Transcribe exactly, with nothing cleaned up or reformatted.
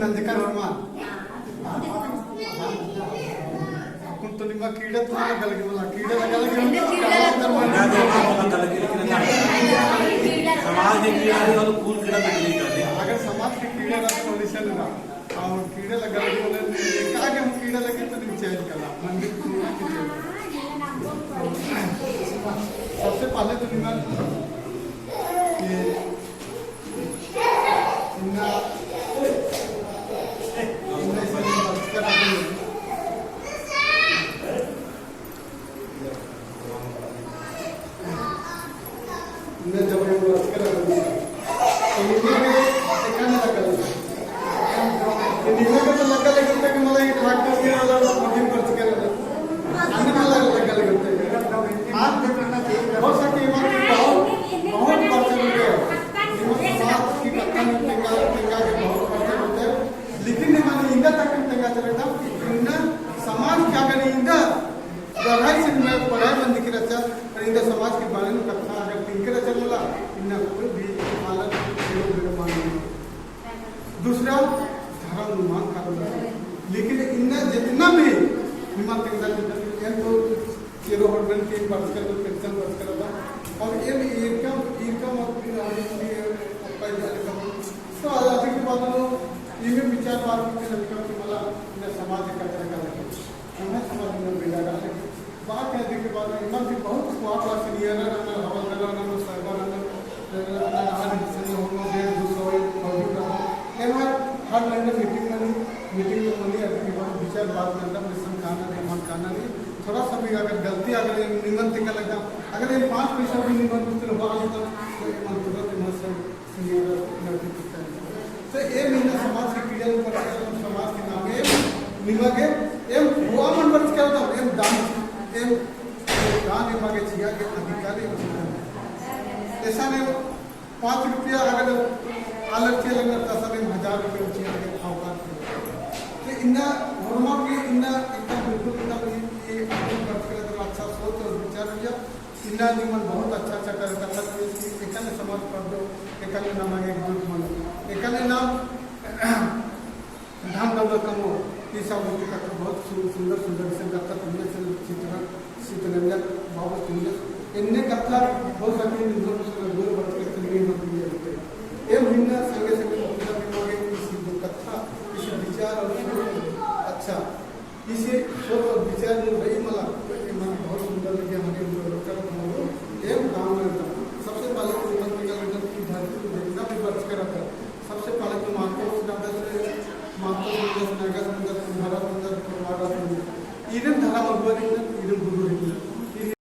नंजकर वर्मा। अक्कुन तो निमा कीड़ा तो लग्गा लगी, मला कीड़ा लग्गा लगी, हम तो कीड़ा लग्गा लगी, लेकिन समाज के कीड़ा है, तो कुल कीड़ा लग्गा लगी। अगर समाज के कीड़ा ना, तो निशान ना। और कीड़ा लग्गा लगी, बोले, काहे हम कीड़ा लगे तो नहीं चैन कला, मंदिर खुलना की चैन। सबसे पहले तो निमा ये इन्ना, इन्ना इसे नमस्कार करें। इन्ना जब हम नमस्कार करें, तो इन्ना के एकाने लग्गा लगी। तो इन्ना के तो लग्गा लगी कि मला ये ठाक करके वाला अभी नमस्कार करें। अन्य मला लग्गा लगी। हाँ, हो सके इमा की बहुत, बहुत बरचका लगी। इमा समाज की कत्था नू तेंगा, तेंगा के बहुत बरचका लगी। लेकिन निमा इन्ना तक तेंगा चले था कि इन्ना समाज के अगर इन्ना पढ़ाई से मैं पढ़ाई बंद की रहचा, और इन्ना समाज के बारे में कत्था अगर तिंकरा चलला, इन्ना कोई भी हालत बेड़ो बेड़ो मान नहीं। दूसरा, धर्म नू मान करना। लेकिन इन्ना जितना भी निमा तेंगा चलता, एम तो चेरो हड़बन के बरचका, तो पेंशन बरचका था। और एम एकम, एकम और फिर आगे भी पहले आगे कम। तो आजादी के बाद लो, इमे विचार बात के लड़का के मला, इन्ना समाज एकत्र कर लगे। हमें समाज में बेड़ा डाले। बात है, देखिए, बात है, इमन भी बहुत स्वाद ला senior है, नंदर हवलदार, नंदर साहबा, नंदर, नंदर आज senior हो, डेढ़ दो सौ एक मौजूद रहा। एम हर, हर महीने meeting में नहीं, meeting में मनी अभी के बाद विचार बात करता, मिशन खाना नहीं, मन खाना नहीं, थोड़ा सा भी अगर गलती, अगर ये निमन तिंगा लगा, अगर ये पाँच पैसा भी निमन मुश्किल हुआ होता, तो ये मन तुरंत इमन से तो एम इन्ना समाज के पीड़ा नू पर, एम समाज के नाम एम निमा गे, एम हुआ मन पर करता, एम दान, एम दान एमा गे चिआ गे अधिकारी। ऐसा ने पाँच रुपया अगर आलर चिआ लगनर, तैसा ने हजार रुपया चिआ गे औकात। तो इन्ना होरमा के इन्ना एकदम बिल्कुल एकदम ये, ये आदमी बरचका तो अच्छा सोच और विचार किया। इन्ना निमन बहुत अच्छा अच्छा कार्यकर्ता थे, एकाने समाज पद्दो, एकाने नमा गे एकजुट मनो, एकाने नाम धन दौलत कमो, ई सब लोग के कत्था बहुत सु-, सुंदर सुंदर इसन कत्था तुमने से चित्र, चित्ररंजन बाबू तुमने एन्ने कत्था बहुत सारी निमन सुंदर गोर बरचका तुमने हम दिए। एम हिन्ना संगे संगे पूरा निमा गे इसी जो कत्था, इसी विचार और सोच अच्छा इसे सोच और विचार नू रई मला, तो ये मन बहुत सुंदर लगे, हमारे ऊपर लोग का हमारे एम गाँव में रहता। सबसे पहले तो मन में लगा कि धरती में जितना भी बरचका रहता, सबसे पहले तो माता से नागस से, माता से नागस से नागस, कुंभारा से नागस, कुंभारा से नागस। इरम धरा मगुआ रही ना, इरम गुरु रही ना।